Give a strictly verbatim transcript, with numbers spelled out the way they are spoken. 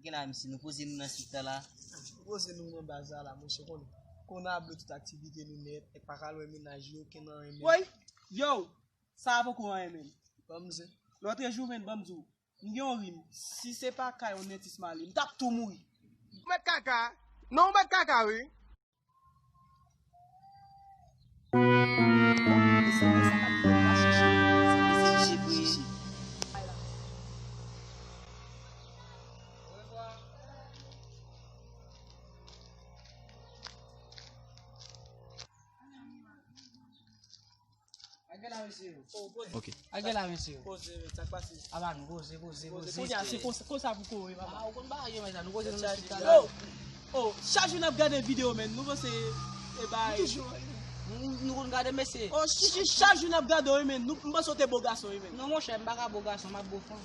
Gen la, mesye, nou poze nou nan sit la la. Nou poze nou nan baz la la, monchè, konnen. Kona bloke tout aktivite nou nèt, nèg pa ka lwen mennaj yo, okenn anyen menm. Woy, yo, sa a poko anyen menm. Ban m zen. Lòt jou menm, ban m di w, m gen yon rim. Si se pa kay yon nentis m ale, m t ap tou mouri. Ou mèt kaka. Non, ou mèt kaka, wi. Ok. Ake la, mesye. Poze, men, sa k pase? Aba nou, poze, poze, poze. Kounye a, se konsa, konsa pou kore, papa. Ah, ou konn bagay yo, men sa, nou poze nou chita la. Oh, oh, chak jou n ap gade videyo, men, nou panse e bay. Nou, nou konn gade, mesye. Oh, ch-, ch-, chak jou n ap gade w, men, nou, m panse w te bo gason, men. Non, monchè, m pa ka bo gason, m ap bo fanm.